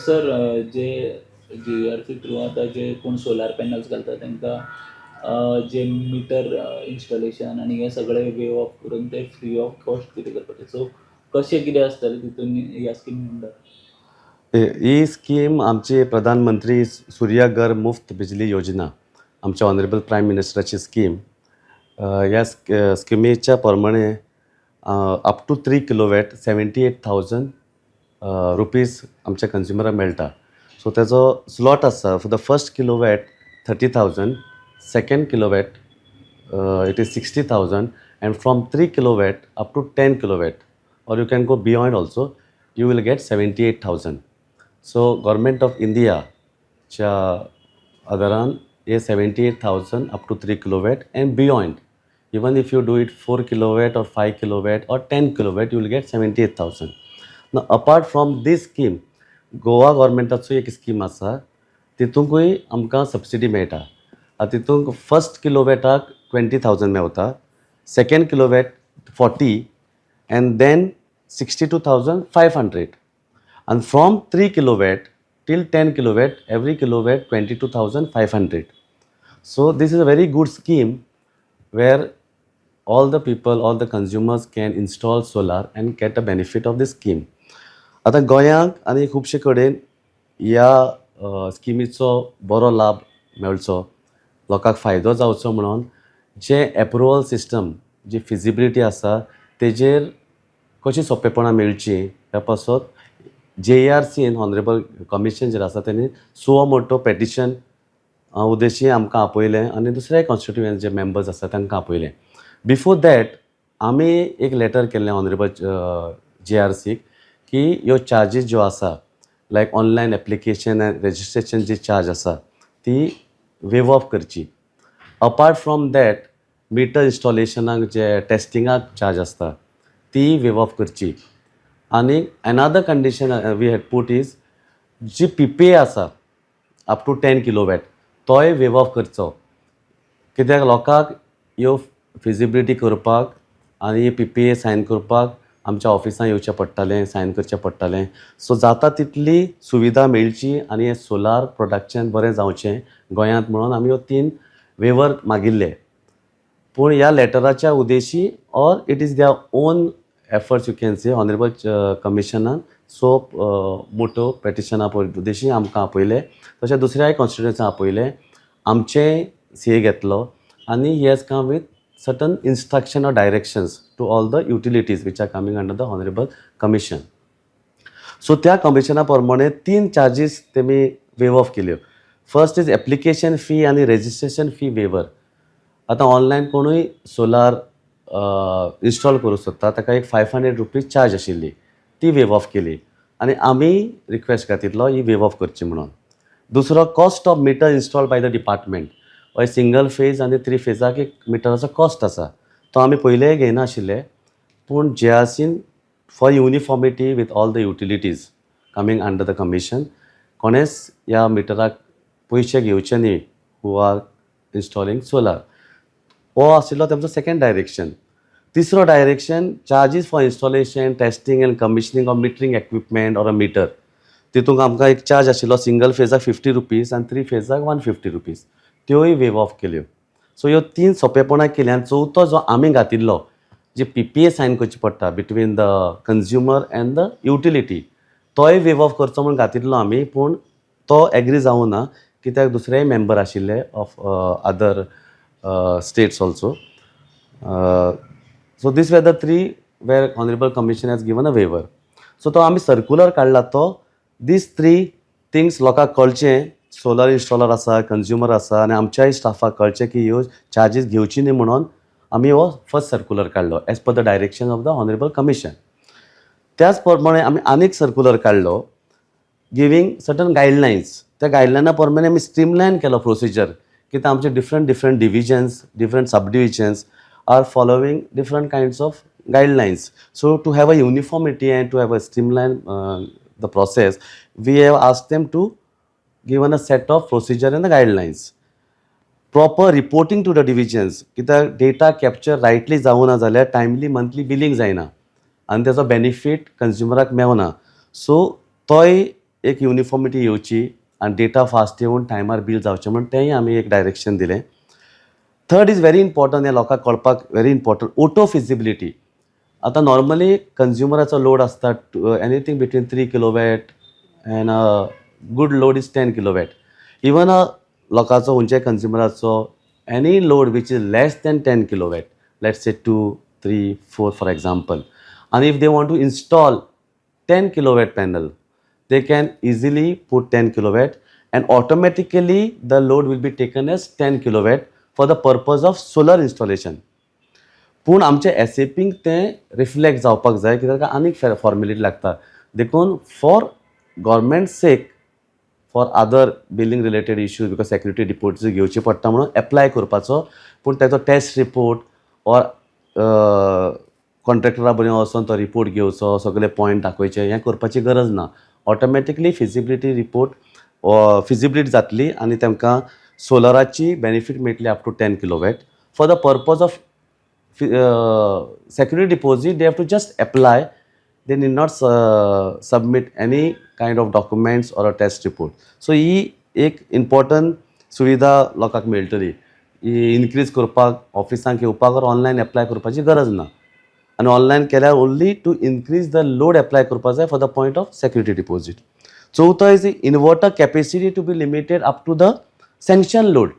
Sir, जे JERC through आतां जे कोण सोलार panels घालता, तांकां जे मिटर इन्स्टॉलेशन आनी हे सगळे वेव ऑफ करून ते फ्री ऑफ कॉस्ट कितें करपाचें, सो कशें कितें आसतलें तितून ह्या स्किमी अंडर? ही स्कीम आमची प्रधानमंत्री सूर्य घर मुफ्त बिजली योजना, आमच्या ऑनरेबल प्रायम मिनिस्टराची स्कीम. ह्या स्किमीच्या प्रमाणे up to 3 kilowatt ₹78,000 आमच्या कंज्युमराक मेळटा. सो तेजो स्लॉट आसा, for the first kilowatt 30,000, second kilowatt it is 60,000, and from 3 kilowatt up to 10 kilowatt, or you can go beyond also, you will get 78,000. So Government of इंडियाच्या आदारान हे 78,000 up to 3 kilowatt and beyond. Even if you do it 4 kilowatt or 5 kilowatt or 10 kilowatt, you will get 78,000. Now, apart from this scheme, Goa गव्हर्मेंटाचो एक scheme आसा, तितूंकूय आमकां subsidy मेळटा. आतां तितूंक first किलोवॅटाक 20,000 मेवता, second kilowatt 40 and then 62,500, and from 3 kilowatt till 10 kilowatt, every kilowatt 22,500. So this is a very good scheme where all the people, all the consumers can install solar and get a benefit of this scheme. आतां गोंयांक आनी खुबशे कडेन ह्या स्किमीचो बरो लाभ मेळचो, लोकांक फायदो जावचो म्हणून जे एप्रुवल सिस्टम, जी फिजिबिलिटी आसा, तेजेर कशी सोंपेपणां मेळची ह्या पासत जेईआरसीन, ऑनरेबल कमिशन जें आसा, तेणी सुओ मोटो पेटिशन उद्देशी आमकां आपयलें आनी दुसरे कॉन्स्टिट्युएंट जे मेंबर्स आसा तांकां आपयलें. बिफोर that आमी एक लेटर केल्लें ऑनरेबल जेआरसीक की ह्यो चार्जीस ज्यो आसा, like online application and registration ji charge आसा, ती वेव ऑफ करची. अपार्ट फ्रॉम that, metre इन्स्टॉलेशनाक जे टेस्टिंगाक चार्ज आसता, ती वेव ऑफ करची. आनी another condition we had put is G PPA आसा अप टू 10 किलोवॅट, तोय वेव ऑफ करचो, कित्याक लोकांक ह्यो फिजिबिलिटी करपाक आनी पीपीए सायन करपाक आमच्या ऑफिसान येवचें पडटालें, सायन करचें पडटालें. सो जाता तितली सुविधा मेळची आनी हें सोलार प्रोडक्शन बरें जावचें गोंयांत म्हणून आमी ह्यो तीन वेवर मागिल्ले. पूण ह्या लेटराच्या उद्देशी, or it is their own efforts, you can say, honourable कमिशनान suo motu पेटिशना उद्देशी आमकां आपयलें, तशें दुसऱ्याय कॉन्स्टिट्युएन्साक आपयलें, आमचें से घेतलो आनी he has come with certain instruction or directions to all the utilities which are coming under the honorable commission. So त्या कमिशना प्रमाणे तीन charges तेमी वेव of केल्यो. फर्स्ट is application fee आनी रेजिस्ट्रेशन फी वेवर. आतां ऑनलायन कोणूय सोलार इन्स्टॉल करूंक सोदता, ताका एक ₹500 चार्ज आशिल्ली, ती वेव ऑफ केली आनी आमी रिक्वेस्ट घातिल्लो ही वेव ऑफ करची म्हणून. दुसरो, cost of meter install by the department. हय, सिंगल फेज आनी थ्री फेजाक एक मिटराचो कॉस्ट आसा, तो आमी पयलेय घेयनाशिल्ले, पूण जेआरसीन for uniformity with all the utilities coming under the commission, कोणेच ह्या मिटराक पयशे घेवचे न्ही who are installing solar, हो आशिल्लो तेमचो सेकंड डायरेक्शन. तिसरो direction, charges for installation, testing and commissioning of metering equipment or a meter. तितूंक आमकां एक चार्ज आशिल्लो, सिंगल फेजाक ₹50 आनी थ्री फेजाक ₹150, त्योय वेव ऑफ केल्यो. सो ह्यो तीन सोंपेपणां केली आनी चवथो जो आमी घातिल्लो, जे पीपीए सायन करची पडटा between the consumer and the utility, तोय वेव ऑफ करचो म्हूण घातिल्लो आमी, पूण तो एग्री जावं ना, कित्याक दुसरेय मेंबर आशिल्ले of other states also. So these were the three where honourable commission has given a waiver. So तो आमी सर्कुलर काडला, तो these three things लोकांक कळचें, सोलर इन्स्टॉलर आसा, कंज्युमर आसा आनी आमच्याय स्टाफाक कळचें की ह्यो चार्जीस घेवची न्ही म्हणून आमी हो फर्स्ट सर्कुलर काडलो as per the direction of the honourable commission. त्याच प्रमाणे आमी आनीक सर्कुलर काडलो गिवींग सर्टन गायडलायन्स. त्या गायडलायना प्रमाणे आमी स्ट्रीमलायन केलो प्रोसिजर, कित्याक आमचे different different divisions, different sub divisions are following different kinds of guidelines. So to have a uniformity and to have a streamline the process, we have asked them to given a set of procedure and the guidelines. Proper reporting to the divisions, कित्याक data capture rightly जावना जाल्यार timely monthly billing जायना आनी तेजो benefit कंज्युमराक मेवना. So तोय एक uniformity येवची आनी डेटा फास्ट येवन टायमार बील जावचें म्हूण तेंय आमी एक डायरेक्शन दिलें. थर्ड is very important, हें लोकांक कळपाक व्हेरी इम्पॉर्टंट, ऑटो फिजिबिलिटी. आतां नॉर्मली कंज्युमराचो लोड आसता anything between 3 kilowatt and good load is 10 kilowatt. Even लोकांचो खंयच्याय कंज्युमराचो any load which is less than 10 kilowatt, let's say 2, 3, 4 for example, आनी if they want to install 10 kilowatt panel, they can easily put 10 kilowatt and automatically the load will be taken as 10 kilowatt for the purpose of solar installation. पूण आमच्या एसएपींक तें reflect जावपाक जाय, कित्याक आनीक formality लागता. देखून for government sake, for other billing related issues, because security deposit घेवची पडटा म्हणून एप्लाय करपाचो, पूण ताचो टेस्ट रिपोर्ट ऑर कॉन्ट्रॅक्टरा बरें वचोन तो रिपोर्ट घेवचो, सगळे पॉयंट दाखोवचे, हें करपाची गरज ना. ऑटोमॅटिकली फिजिबिलिटी रिपोर्ट फिजिबिलिटी जातली आनी तांकां सोलराची बेनिफीट मेळटली up to 10 kilowatt. For the purpose of security deposit, they have to just apply. They need not submit any kind of documents or a test report. So ही एक important सुविधा लोकांक मेळटली. ही increase करपाक ऑफिसांक येवपाक or online apply करपाची गरज ना आनी online केल्यार only to increase the load apply करपाक जाय for the point of security deposit. चवथो is inverter capacity to be limited up to the sanction load.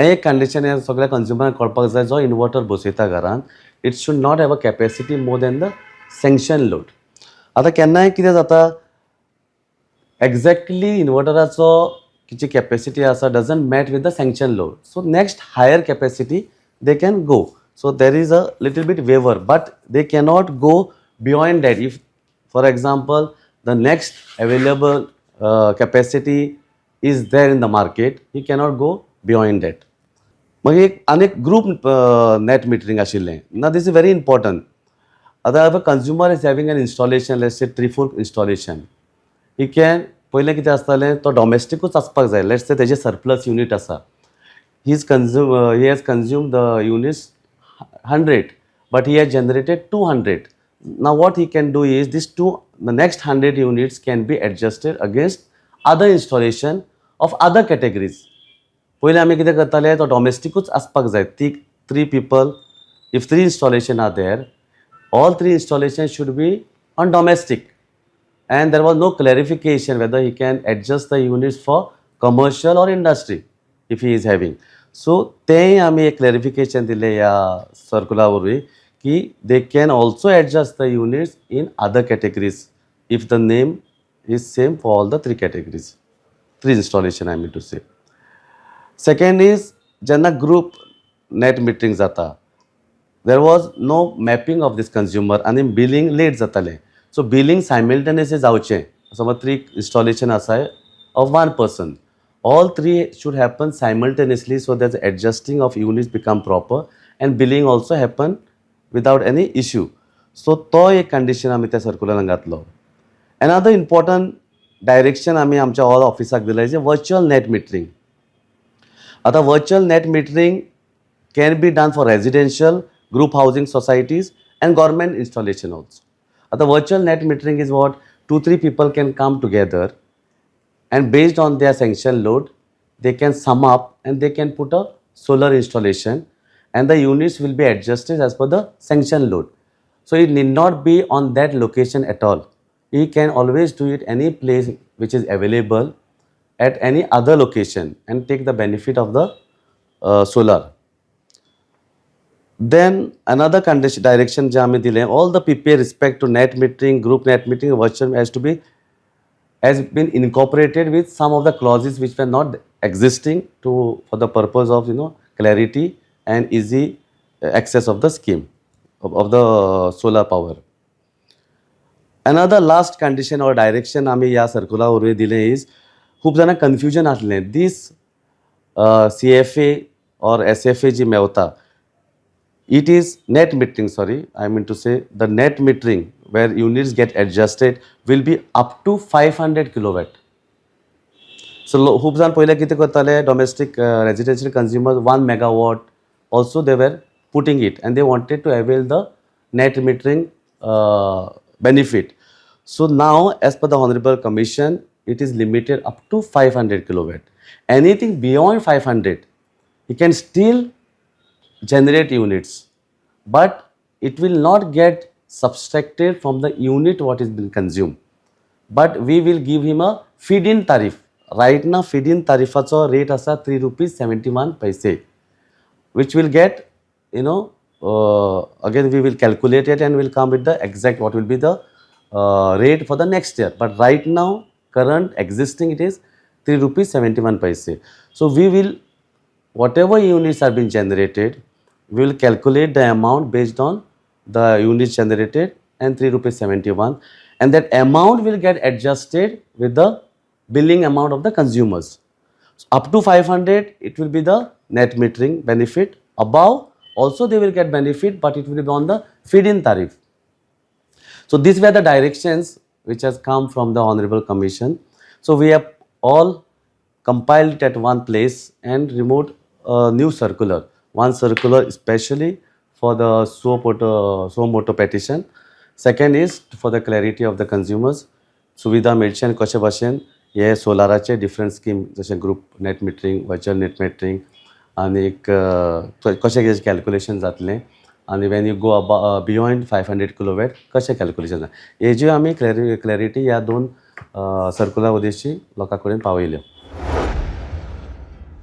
हें एक कंडिशन हें सगळ्या कंज्युमरांक कळपाक जाय, जो इन्वर्टर बसयता घरान, it should not have a capacity more than the sanction load. आतां केन्नाय कितें जाता, एग्जॅक्टली इन्वर्टराचो जी कॅपेसिटी आसा doesn't match with the sanction load, so next higher capacity they can go. So there is a little bit waiver, but they cannot go beyond that. If, for example, the next available capacity is there in the market, he cannot go beyond that. मागीर एक आनी एक group net मिटरींग आशिल्लें ना, this is very important. आतां if a consumer is having an installation, let's say three, four installation, he can, पयलें कितें आसतालें, तो डॉमेस्टिकूच आसपाक जाय. Let's से तेजे सरप्लस युनीट आसा, he has consume the units 100, but he has generated 200. Now what he can do is this two, the next 100 units can be adjusted against other installation of other categories. पयलीं आमी कितें करताले, तो डॉमेस्टिकूच आसपाक जाय. ती three people, if three installation are there, all three installation should be on domestic, and there was no clarification whether he can adjust the units for commercial or industry if he is having. So तेंय आमी एक clarification दिलें ह्या सर्कुला वरवीं की they can also adjust the units in other categories if the name is same for all the three categories, three installation, I mean to say. Second is, जेन्ना group नेट मिटरींग जाता, there was no mapping of this consumer आनी billing late जातालें. So billing simultaneously जावचें. समज three installation आसा of one person, all three should happen simultaneously so that adjusting of units become proper and billing also happen without any issue. So तो एक condition आमी त्या सर्कुलरान घातलो. Another important direction आमी आमच्या ऑल ऑफिसाक दिलें जे वर्च्युअल नेट मिटरींग. आतां virtual net metering can be done for residential, group housing societies and government installation also. आतां virtual net metering is what? Two, three people can come together and based on their sanction load, they can sum up and they can put a solar installation, and the units will be adjusted as per the sanction load. So it need not be on that location at all. He can always do it any place which is available at any other location and take the benefit of the solar. Then another condition, direction जे आमी दिलें, all the PPA respect to net metering, group net metering, virtual has been incorporated with some of the clauses which were not existing to for the purpose of clarity and easy access of the scheme of the solar power. Another last condition or direction आमी ह्या सर्कुला वरवीं दिलें is, खूब जाणांक confusion आसलें, दीस CFA or SFA जी मेवता, it is net metering, sorry, I mean to say the net metering where units get adjusted will be up to 500 kilowatt. So खूब जाण पयलें कितें करताले, domestic residential consumer 1 megawatt also they were putting it and they wanted to avail the net metering benefit. So now, as per the honorable commission, it is limited up to 500 kilowatt. Anything beyond 500, he can still generate units, but it will not get subtracted from the unit what is been consumed, but we will give him a feed in tariff. Right now, feed in tarifaचो rate आसा 3 rupees 71 paise, which will get again we will calculate it and will come with the exact what will be the rate for the next year. But right now, current existing, it is 3 rupees 71 paise. So we will, whatever units are being generated, we will calculate the amount based on the units generated and 3 rupees 71, and that amount will get adjusted with the billing amount of the consumers. So up to 500, it will be the net metering benefit. Above also they will get benefit, but it will be on the feed in tariff. So these were the directions which has come from the honorable commission. So we have all compiled it at one place and removed a new circular. One circular especially for the suo moto petition. Second is for the clarity of the consumers. सुविधा मेळची आनी कशे भाशेन हे सोलाराचे different scheme, जशें group net metering, virtual net metering, आनीक कशें कितें calculation जातलें आनी when you go beyond 500 kilowatt कशें कॅल्कुलेशन जाता, हेज्यो आमी क्लॅरिटी ह्या दोन सर्कुलर उद्देशी लोकां कडेन पावयल्यो.